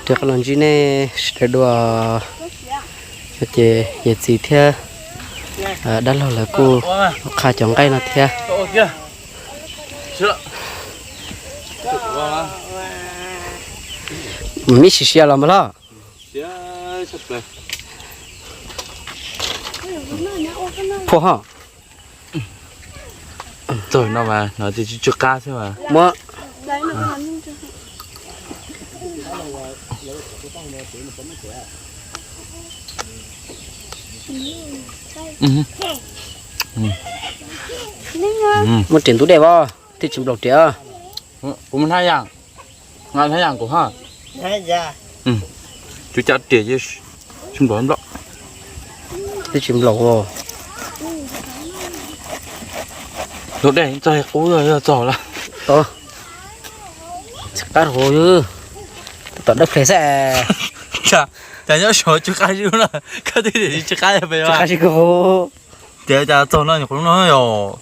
Yog qhov los ntsib nej sawv daws dua, ces yawm txiv thiab dab laug lawv kuj qha cov nqaij no thiab. Mib sis sia los mas los. Phua ho. Txog no mas no tsis tsw qab xwb mas. Muab. Muab riam ntub dej os, thiaj tsis nplaum riam. Kuv mus hnab yam, hnab yam kuv ha. Kuv cov riam tsis nplaum nplaum. Thiaj tsis nplaum. Ntub dej txog qub yog txog lawm. Tsis qab rau, tom dawb ple xwb. Cas nyob saum tsw qab zib na, koj twb tias tsis qab pem. Tsis qab zib kuv. Tias cas txog no nyuam qhuav no yom.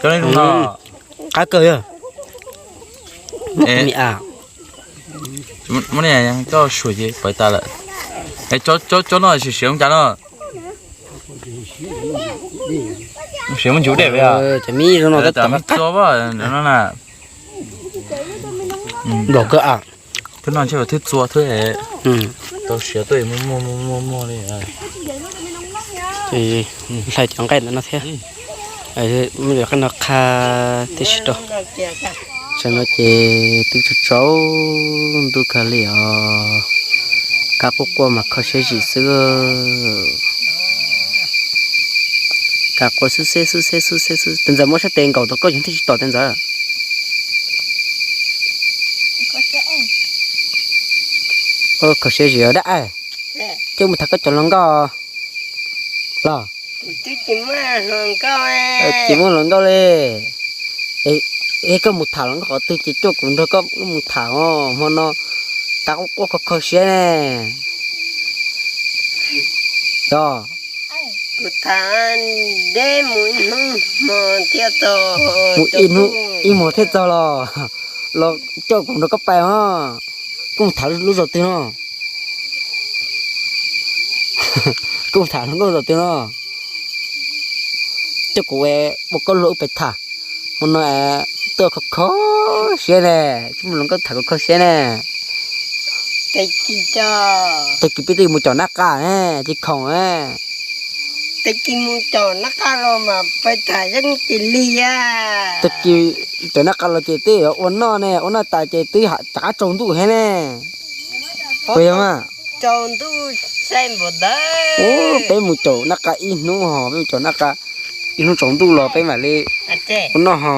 Cov no qab kawg yog. Muab coj suam ces pawv tas lawm. Cov no siav siav cas no. Siav muaj ncuv dej. Cov mib no, cov mib txua no na. Nplaum kawg. Thwb no ntshe thwb txua thwb. Tau siav tuaj muaj muaj muaj muaj li. Hlais cov nqaij ntawm no thiab. Muaj cov qab no qha tib si rau. Tam no ces twb tsaus tsaus ntuj kawg li os. Kab quaj quaj mas kho siab zim xwb. Kab quaj xwb xwb xwb xwb xwb xwb. Tes ntxawm muab sab tes nkaum tau koj yog thiaj tsis tom tes ntxawm. Kho siab zim dab. Coj mus tham koj cov hluas nkauj los. Tsis muaj hluas nkauj li. Es koj mus tham hluas nkauj qhov twg ces coj kuv nrog koj mus tham os, hmo no kab quaj quaj kho kho siab ne. Yog kuv tham deb mus ib hnub hmo thiaj txog. Mus ib hnub ib hmo thiaj txog los, los coj kuv nrog koj pais os. Koj mus tham lub zos twg no? Koj mus tham hluas nkauj zos twg no? Coj kuv ua koj luag wb pais tham. Hmo no tuaj kho kho siab ne, coj mus hluas nkauj tham kho kho siab ne. Tag kis peb twb mus caum nab qa ne, tsis khoom ne. Tag kis mus caum nab qa los mas pais tham yeeb tis li a. Tag kis caum nab qa los ces twb yuav ua noj ne, ua noj tas ces twb rov qab tsaus ntuj heev ne. Puas yog mas? Tsaus ntuj sai npaum ntawd. Peb mus caum nab qa ib hnub ho, peb mus caum nab qa ib hnub tsaus ntuj los peb mam li ua noj ho.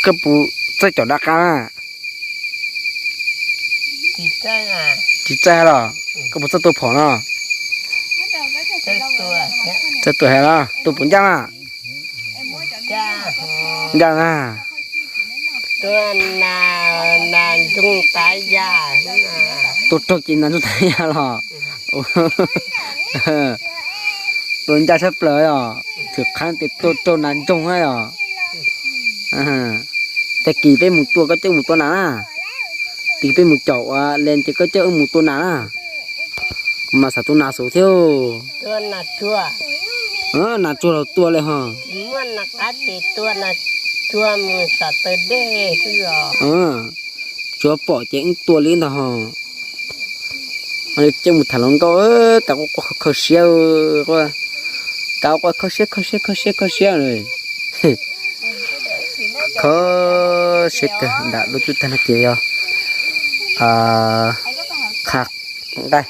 Koj puas txawj caum nab qa na? Tsis txawj los? Koj puas txawj tua phom no? Txawj tua heev los? Tua puas ncaj mas? Ncaj na. Tua raug ces nas ntsoog tas ya los? Tua ncaj sab plaws os. Thwm qhab tias tua raug nas ntsoog na os. Tag kis peb mus tua, koj coj mus tua nas na. Tag kis peb mus caum ua le ces koj coj wb mus tua nas na. Kuv mas xav tua nas xwb thiab. Nas tsuag los tua li ho. Tsuav pom ces wb tua li ntag ho. Coj mus tham hluas nkauj, kab quaj quaj kho siab. Kab quaj kho siab kho siab kho siab kho siab. Kho siab kawg nram lub cub tag no ces yog qha nqaij,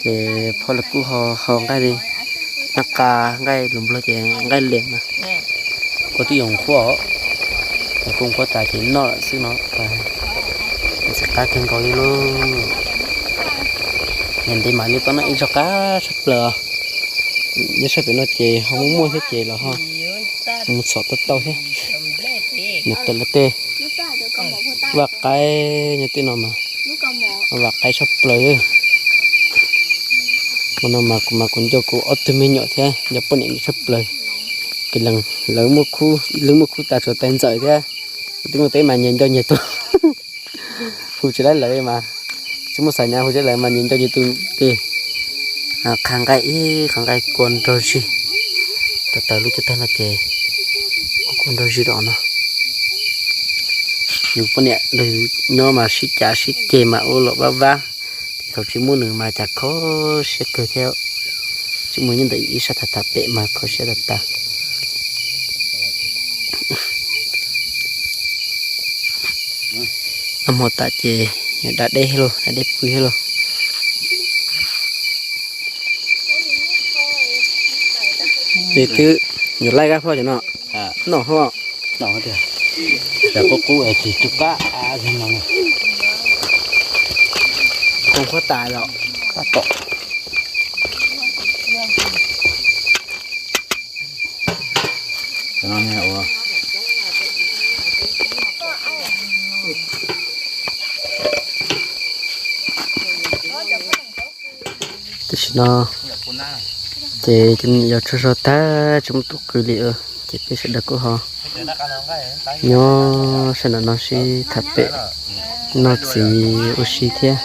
ces phauj los kuj ho hau nqaij li, nab qa, nqaij lus Nplog ces nqaij liam na. Kua twb yuav qhuav os, kua qhuav tas ces noj lawm xwb no. Ntxim qab kawg nkaus li lauj. Yog ntev mam li tau noj ib zaug qab tshaj plaws. Nyob sab pem no ces ho muaj muaj thiab ces los ho mus txhom tau tau thiab. Nws tej lawv tej vaj qaib nyob tej no mas vaj qaib tshaj plaws. Ua no mas kuv mas kuv nco kuv ob tug me nyuam thiab nco poj niam nco tshaj plaws. Ces lawv muaj khub, lawv muaj khub tas tsuas tais ntxawm thiab Twb mus teb mas nyias nco nyias tus, hu tsis laib lawv mas, tsis muaj xav nyav hu tsis laib lawv mas nyias nco nyias tus tes. Qhov nqaij ib qhov nqaij kua nrog zig, rau taws lub cuab tag no ces kua nrog zig rau no. Yus poj niam nrog yus nyob mas sib cav sib ceg mas ua luam vab vab, thaum tsis muaj nws mas cas kho siab kawg thiab. Tsis muaj nyob ntawm ib sab tham tham pem mas kho siab tas tas. Noj hmo tas ces yuav da dej thiab lauj, da dej pw thiab lauj. Es twb yuav laij kab phoj cov no noj hos. Qub qub es tsis tu qab no. Koom qhuav tas los qab tom. Tam sim no ces cov niam yau tsaug zog tag tsis muaj tus qw li, ces peb sawv daws kuj ho nyob sab nram no sib tham pem noj txiv ua si thiab.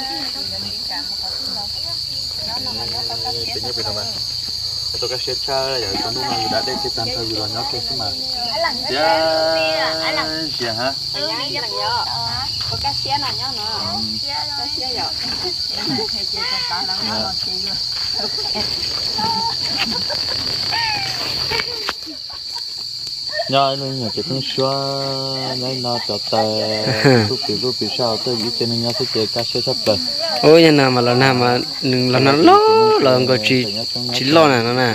Nyob ib lub nyuam kev pheeb suab nyob no cov taws lub pim lub pim sab hauv tuaj yim ib ce neeg nyob xwb ces kaj siab tshaj plaws. Ub, nyob no mas los nag mas nws los nag loj los nkaus tsis loj na no na.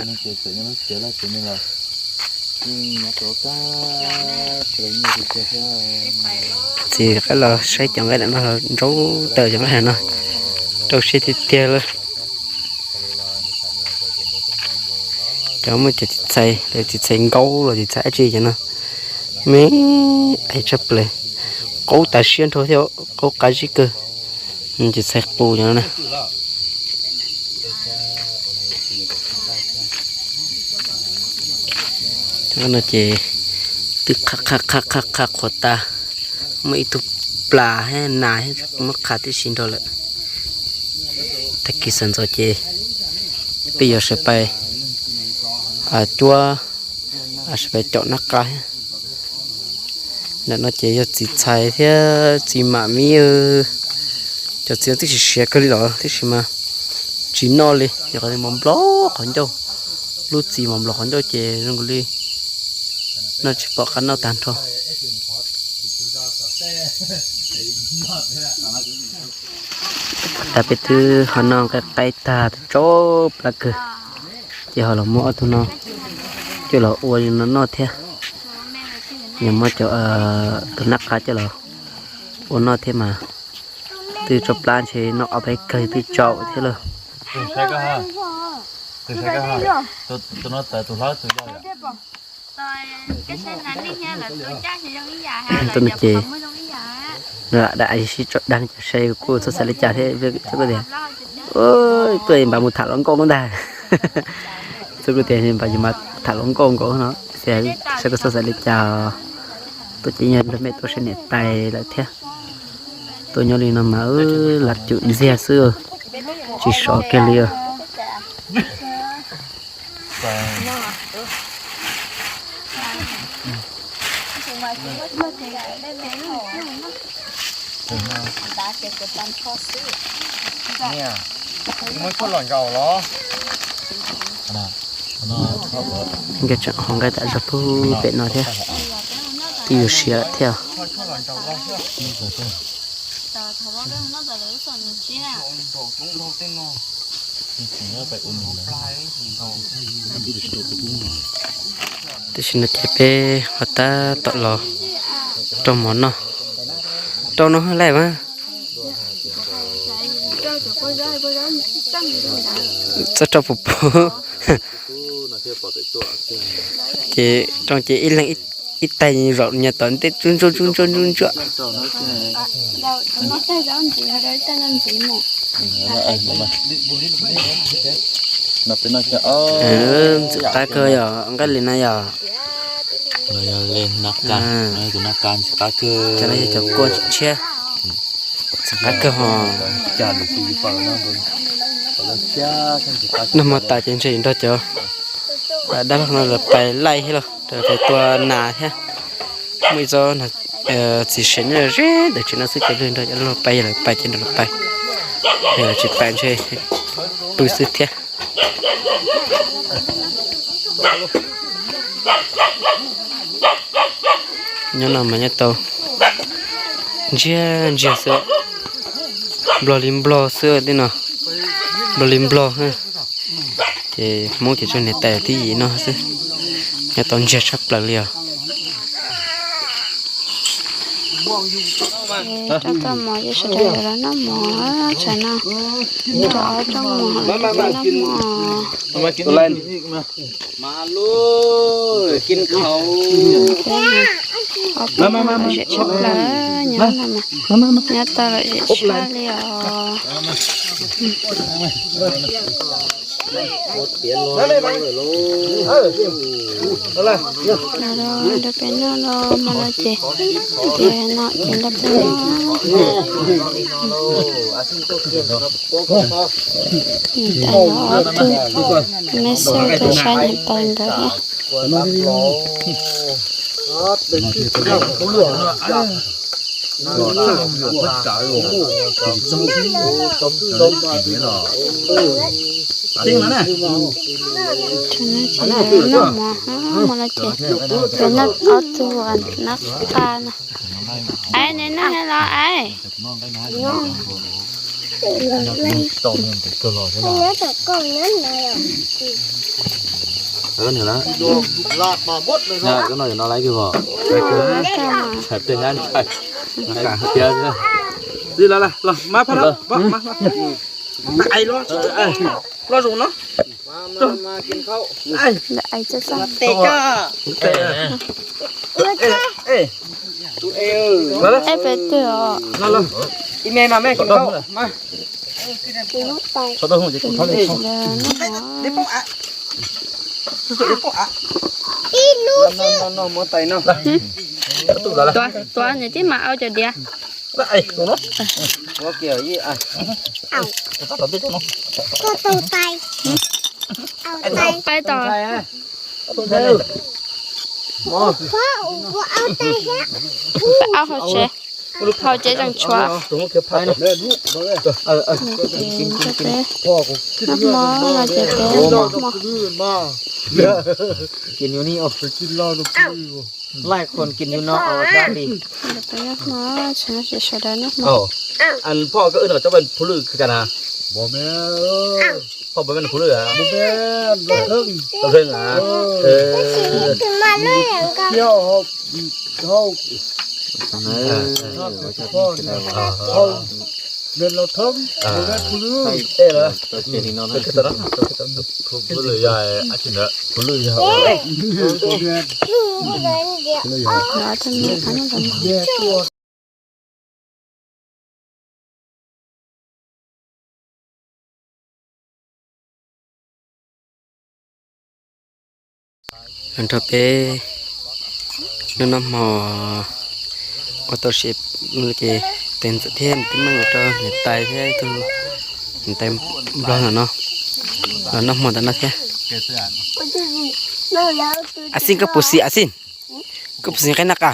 Txiv qab los saib cov nqaij no nrau taws cov nqaij no rau siab tiag tiag lawm. Cov muaj cov txiv txhais, lawv txiv txhais nkaub los txiv txhais dab tsi cov no me, qab tshaj plaws, qaub tas siab nrho thiab qaub qab zib kawg. Txiv txhais qus cov no na. Cov no ces twb qha qha qha qha qhuav tas, muaj ib tug plas thiab nas thiab muab qha tib si nrog lawm. Tag kis sawv ntxov ces peb yuav sawv pais cuab, sawv pais caum nab qa thiab. Ntawm no ces yog txiv txhais thiab txiv mam mi, cov txiv no twb tsis siav kawg li los tab sis mas tsis noj li, yog qhov mos nplos qhov ncauj, lub txiv mos nplos qhov ncauj ces zoo nkaus li noj tsis pom qab noj tag nrho. Tag peb twb ho noj nqaij qaib tag tsau plab kawg, ces ho los muab ob tug no coj los ua no noj thiab. Yog muab cov tus nab qa coj los ua noj thiab mas twb tsau plab ntshe noj ob peb kawg twb tsau thiab lauj. Tuaj no ces da sib tso dag cov saib kuj txhob xav li cas thiab, kuj tias tuaj npaj mus tham hluas nkauj ntag. Txhob kuj tias npaj yus mas tham hluas nkauj nkaus no, saib kuj txhob xav li cas. Tuaj ces yog nrog mej tuaj saib niam tais lawm thiab. Tuaj nyob li no mas lam cum ntxiag xwb, tsis sov kiag li. Nkawd tseem haus nqaij tam zog pug pem no thiab, twb yuav siav lawm thiab. Tam sim no ces peb ho tab tom los rau mov noj, rau no laij mas txhob rau puv puv. Ces rau ces ib leeg ib taig zaum nyias tom ntej tsuj ntsuaj tsuj ntsuaj tsuj ntsuaj. Ntxim qab kawg yog nqaij li na yog. Los yog li nab kas, tus nab kas ntxim qab kawg. Cov no yog cov kua ntshiab, ntxim qab kawg hos. Nag hmo tas ces ntshe yuav nrog cov dab laug no lawv pais laij thiab los rau pais tua nas thiab. Muaj ib tsob txiv sev nyob ze ntawm tsev no xwb, ces nrog cov dab laug pais, yog lawv pais ces nrog lawv pais, yog lawv tsis pais ntshe pw xwb thiab. Nyob no mas nyob tau ntsiag ntsiag xwb, nplog li nplog xwb tej no, nplog li nplog. Ces Hmoob ces tsuas niam tais tib yim no xwb, nyob tau ntsiag tshaj plaws li os. Rau tau mov ces sawv daws yuav los noj mov, tsam no rau ob rau mov, noj mov. Ob peb no lom zem tshaj plaws, nyob no mas nyob tau lom zem tshaj li os. Nrog peb noj los mas no ces, ces no ces nrog peb noj. Niam tais nkawd ob tug, meb xwb tuaj saib niam tais nkawd thiab. Noj mov, mov no ces peb noj ob tug nab qa na. Ai, neb noj los ai. Los, los, mas phab los, los zoo no. Ntawm ai txaj txaj. Ej, peb twg os? Tuav, tuav, nws tib mam au cov diav. Pais tau. Pais au hauv tsev, hauv tsev tseem tshuav. Noj mov no ces peb noj mov. Peb noj mov, tsam no ces sawv daws noj mov. Los nrog peb noj noj hmo ua tau siav ces peb ntxawm thiab tib neeg rau niam tais thiab tus niam tais nplog no no los noj hmo ntawm no thiab. A Xij, koj puas xis A Xij? Koj puas xis nqaij nab qa?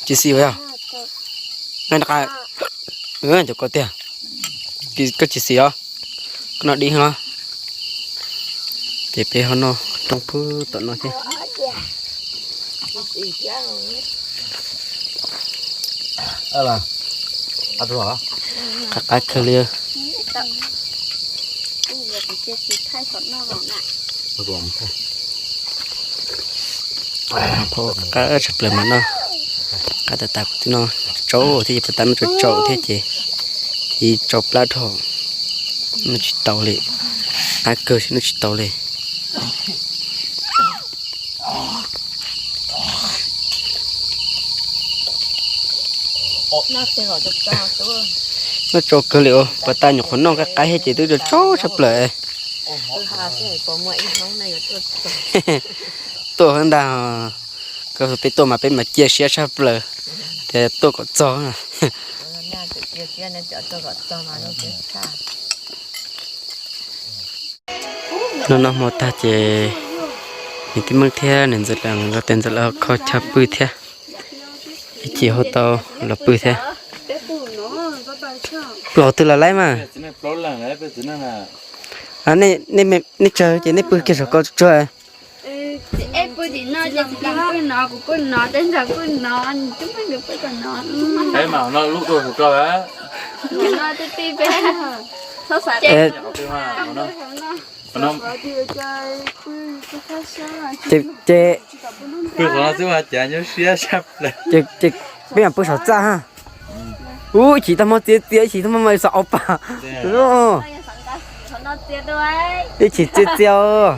Tsis xis yog nqaij nab qa, cov ko tiag. Koj tsis xis os, koj noj dib os. Ces peb ho noj roob pub tom no thiab. Qab qab kawg li. Qab tshaj plaws mas no, qab tas tas kuv twb noj tsau thiab ces pas tas noj tsau tsau thiab ces ib tsau plab dhau, noj tsis tau li. Qab kawg noj tsis tau li. Noj tsau kawg li os, pas tas nyuam qhuav noj qab qab thiab ces twb tsau tsau tshaj plaws. tuaj ntag. Koj peb tuaj mas peb mas cia siab tshaj plaws tias tuaj kom txog. Noj noj hmo tag ces niam tij Meej thiab niam ntxawm lawv nkawd tes ntxawm lawv kho chaw pw thiab. Ib chim hu tau los pw thiab. Pw qhov twg los laib mas. Nej tsawg ces nej pw kiag saum ko tsuag. Ces peb mam pw saum txaj ha. Ub, ib chim tag hmo txias txias, ib chim tag hmo mas xav ob pab. Ib chim txias txias.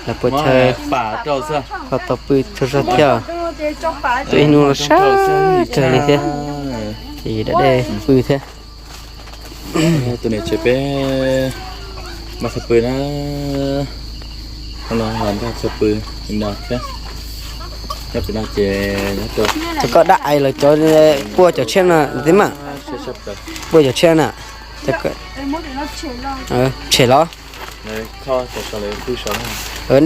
Lawv puas chaw, ho tau pw tsaug zog thiab. Tus ib hnub los sab kawg li thiab. Ces da dej pw thiab. Tus niam tsev peb mas txhaj pw na, los npaj txhaj pw li no thiab. Nyob pem no ces nyob rau, cov koj dab ais los cov puaj cov tshiab no ntxiv mas, puaj cov tshiab na. Tshem los? Nej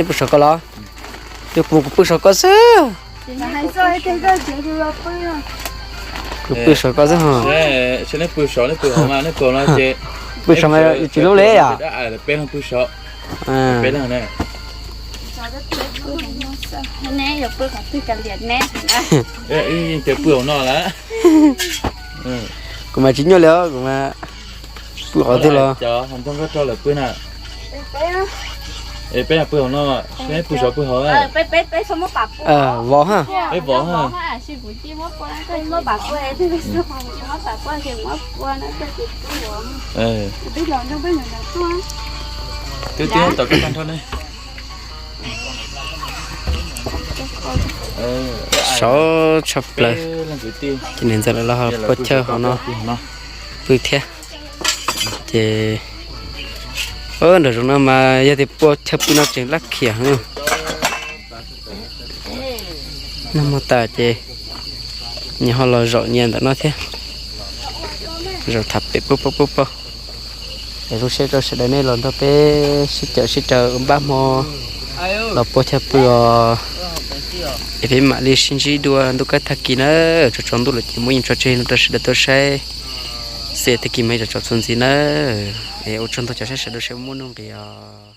pw saum ko los? Yog kuv, kuv pw saum ko xwb. Kuv pw saum ko xwb ho. Pw saum mas yus tsis lub li yom. Kuv mas tsis nyuaj li os, kuv mas pw qhov twg los. Peb pw hauv no, peb pw saum pw hauv. Vov ha. Peb vov ha. Twb twb tau koj tag nrho ne. Sov tshaj plaws. Ces niam ntxawm lawv los puag chaw hauv no pw thiab. Ces nram zoov no mas yog tias puag chaw pw no tseem laj khiam heev. Noj hmo tas ces nyias ho los zaum nyias ntawm no thiab. Zaum tham pem pub pub pub pub. Es zoo siab rau sawv daws nej los nrog peb sib caum sib raws ua npab hmo los puag chaw pw os. Es peb mam li sib ntsib dua ntuj kaub tag kis na. Tsaus tsaus ntuj lawm ces muab yeej tso tseg no rau sawv daws tau saib. Xwm tag kis mas yeej tso txuas ntxiv na. Es ua tsaug ntau cov saib sawv daws saib muaj nuj nqis os.